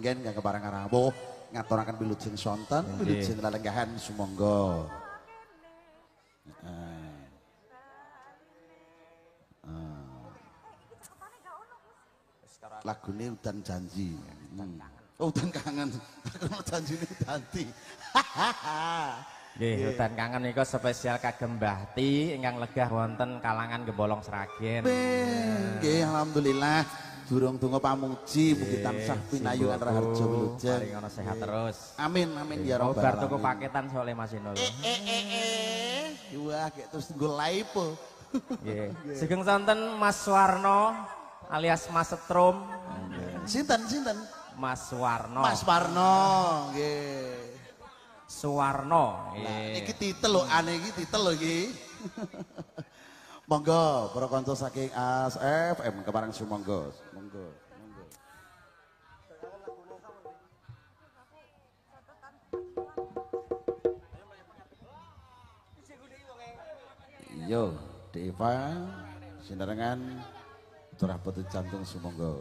nenggen kang kepareng rawuh ngaturaken wilujeng sonten, wilujeng lelenggahan sumangga. Lagune Udan Janji. Oh, Udan Kangen. Aku janjine ganti. Nggih, Udan Kangen nika spesial kagem Mbah Ti ingkang legah wonten kalangan Gembolong Sragen. Nggih, alhamdulillah. Durung donga pamuji mugi tansah pinayungan raharja wilujeng. Paring sehat terus. Amin amin ya rabbal alamin. Bar tuku paketan soalé Mas Inul. Wah, kayak terus nggo live. Nggih. Sugeng sonten Mas Warno alias Mas Setrum. Sinten sinten? Mas Warno. Mas Warno, nggih. Suwarno. Nah, iki titel lho, aneh iki titel lho iki. Monggo para kanca saking AS FM kepareng sumangga. Monggo, monggo. Yo, Deva sinarengan curah putih jantung sumangga.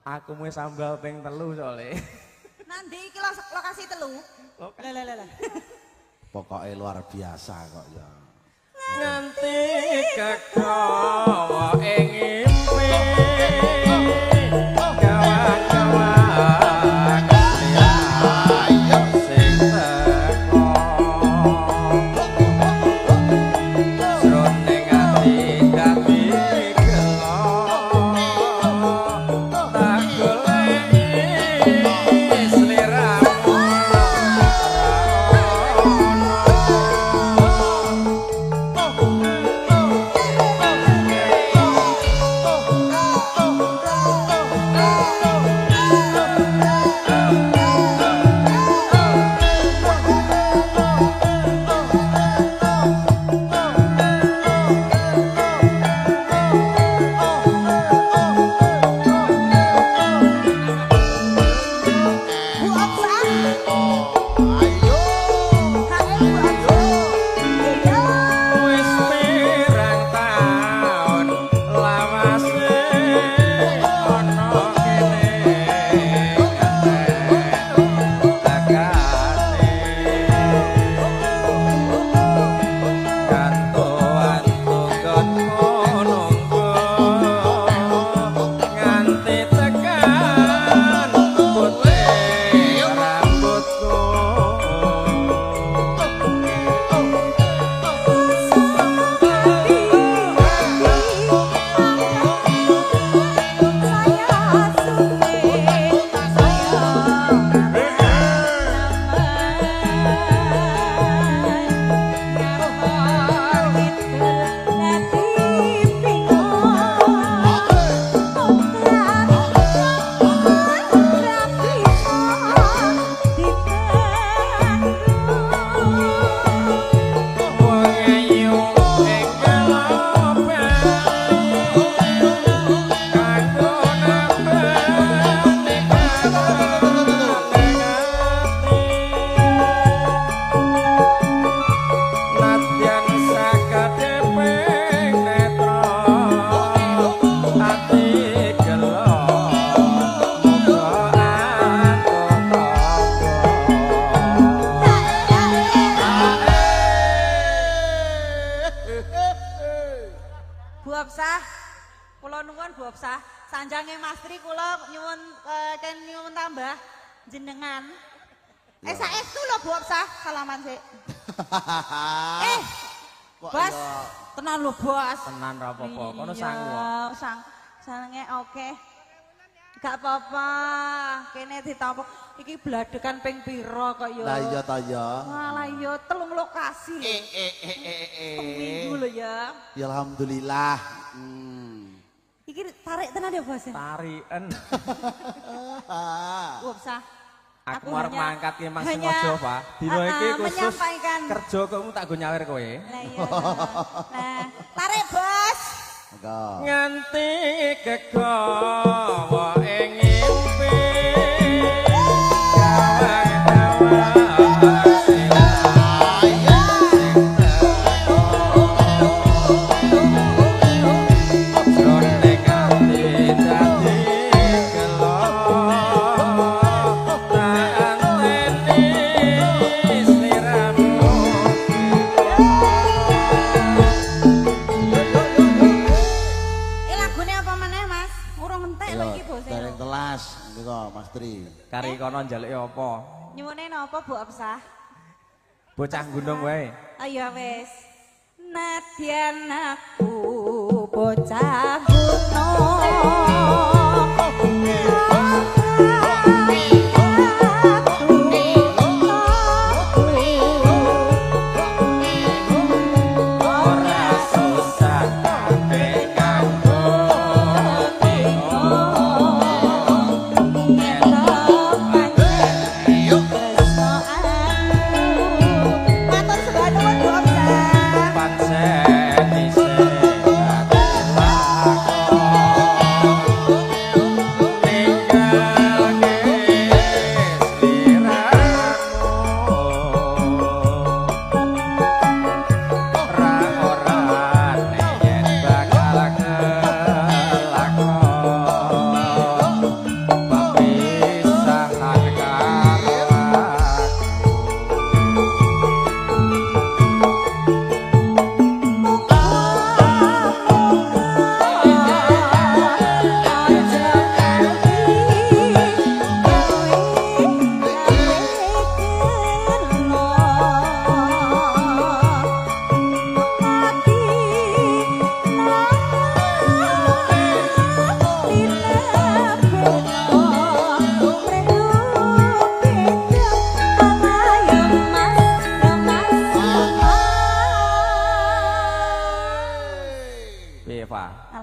Aku mau sambal ping 3 soalnya. Nanti iki lokasi 3. Lah lah lah. Pokoknya luar biasa kok ya. Nganti kegawa ing ngimpi. Gawa-gawa sing teko. Jroning ati dadi gelo. Tak goleki sliramu. Bu Absah, kula nuwun Bu Absah, sanjange Mas Tri kula nyuwun ken nyuwun tambah jenengan. Saestu lho Bu Absah, salaman sik. Bos, tenan lho Bos. Tenan ra apa-apa, kono sangu kok. Sange oke. Gak apa-apa, kene ditampa. Iki bladekan ping pira kok ya. Lah iya ta ya. Walah iya telung lokasi lho. Minggu lho ya. Ya alhamdulillah. Iki tarik tenan ya Bos. Tariken. Wopsah. Aku arep mangkat ki Mas Sengojo, Pak. Dina iki khusus kerja kok tak go nyawer kowe. Lah iya. Nah, tarik Bos. Nganti kegawa ing ngimpi. Kari kono njaluke apa? Nyuwune napa Bu Absah? Bocah gunung wae. Iya wis. Nadyan aku bocah gunung.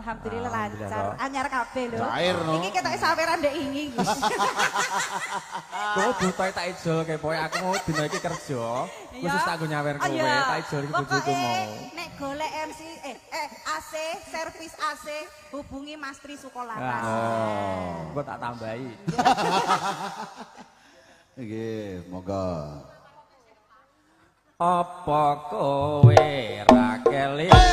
Alhamdulillah lancar, anyar kabeh lho. Iki ketoke saweran ndek ingi iki. Kowe butuhe tak ijol kepoe aku mau dina iki kerja, khusus tak nggo nyawer kowe, tak ijol iki bojoku mau. Nek golek MC AC, servis AC, hubungi Mas Tri Sukolaras. Oh, engko tak tambahi. Nggih, monggo. Apa kowe ra kelingan?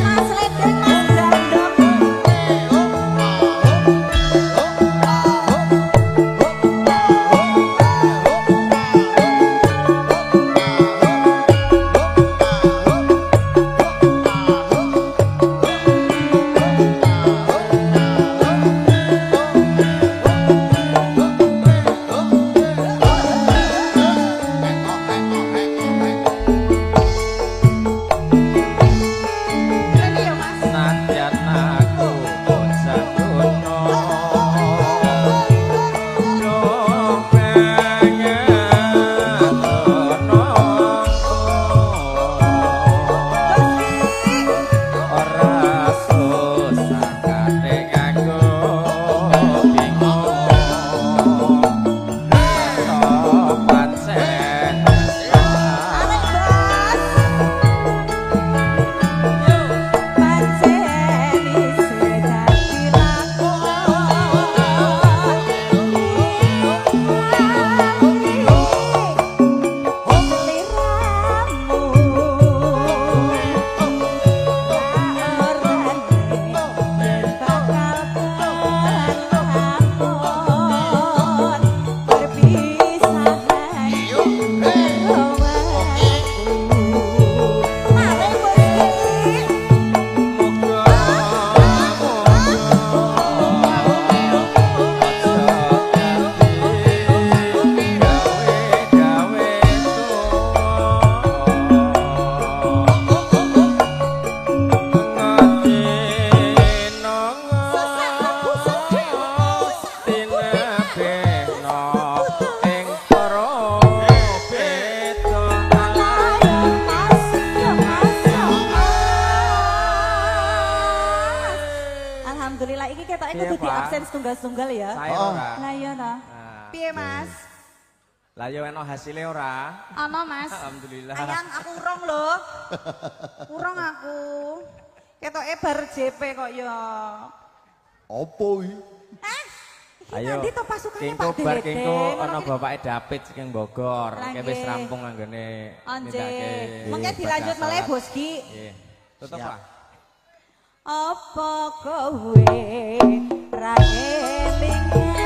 Mas Ledeng, Mas Gandong. Alhamdulillah iki ketoke Piye, kudu di Pak? absen setunggal-setunggal ya. Saya Oh. ora. Lah iya ta. Nah. Piye Mas? Lah yo eno hasile ora? Ana Mas. Alhamdulillah. Ayang aku urung lho. Urung aku. Ketoke bar JP kok ya. Opo iki? Eh? Iki Ayo. nanti to pasukane Kingko Pak bar Dede. kingko ana bapake David saking Bogor. Lah, Kayak wis nggih. rampung anggone Onje. nindakake Mengke dilanjut ibadah meleh salat. Bos Gi. Nggih. Tutup Siap. Pak. Apa kowe ra kelingan?